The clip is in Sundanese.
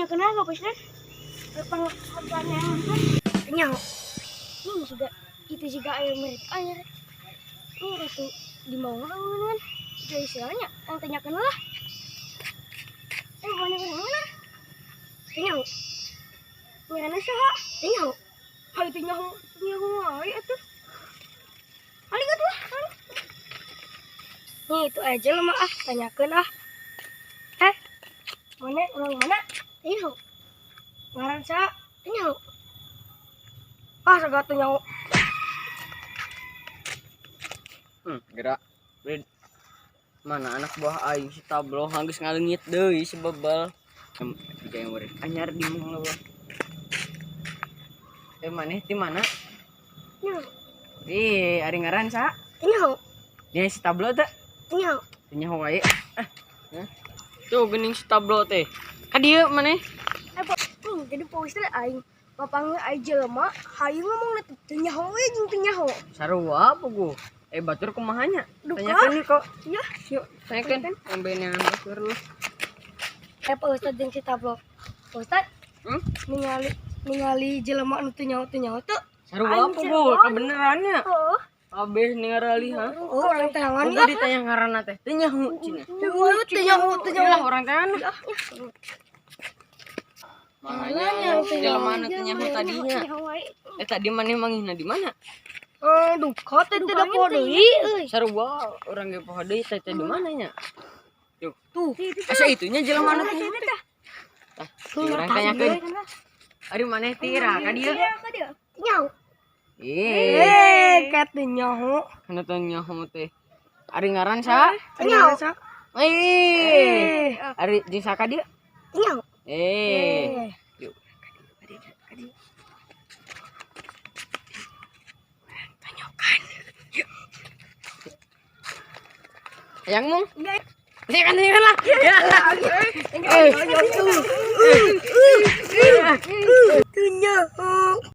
Tanya kenal gak, Pak? Pertanyaan nyaho. Ini juga itu juga air murid anyar. Ini ratu di mau kan itu istilahnya yang tanyakan lah. Eh, banyak mana? Nyaho. Ngaranna saha? Nyaho. Hayu teu nyaho, nyaho wae atuh. Paling atuh ah. Nih, itu aja lah mah ah, tanyakeun ah. Eh, mana orang mana? Nyaho. Ngaran saha? Nyaho. Ah, sagala teu nyaho. Gerak. Brid. Mana anak buah aing si Tablo geus ngaleungit deui si bebel. Tiga yang murid anyar di mana lo? Eh, maneh ti mana? Nyaho. Ih, ari ngaran saha? Nyaho. Dia si Tablo teh. Nyaho. Teu nyaho wae. Ah. Hah? Tuh geuning si Tablo teh. Ka dieu maneh? Eh, Pak, nih, jadi Pak Ustad aing papanggih aing jelema, hayu ngomong teu nyaho we jeung teu nyaho. Sarua puguh. Eh, batur kumaha nya? Duka. Tanyakeun yuk kok. Ya. Yuk, tanyakeun. Ambeun yang batur lu. Eh, Pak Ustad jeung si Tablo. Pak Ustad, ningali ningali jelema nu teu nyaho teu. Sarua Aing puguh, sarua. Kebenerannya. Oh, Abeh ningali ha. oh, orang teangan Udah ditanya ngaranna teh, teu nyaho cenah. Teu nyaho, teu nyaho. Lah, orang teangan. Makanya jelema nu teu nyaho tadinya. Eh, tadi maneh manggihna di mana? Eh, duka teh teu poho deui euy. Sarua urang ge poho deui teh teh di mana nya? Tuh. Tuh. Asa itunya jelema nu teu nyaho teh. Tah, urang tanyakeun. Ari maneh tira ka dieu? Nyaho. Ih, Eh, kat teu nyaho. kana teu nyaho teh. Ari ngaran saha? Nyaho. Eh, ari jeung saka dieu? Nyaho. Eh. Yuk. Tanyakan. Yuk. Yang mung? Tanyakan, tanyakan lah. Ya. Eh. Teu nyaho.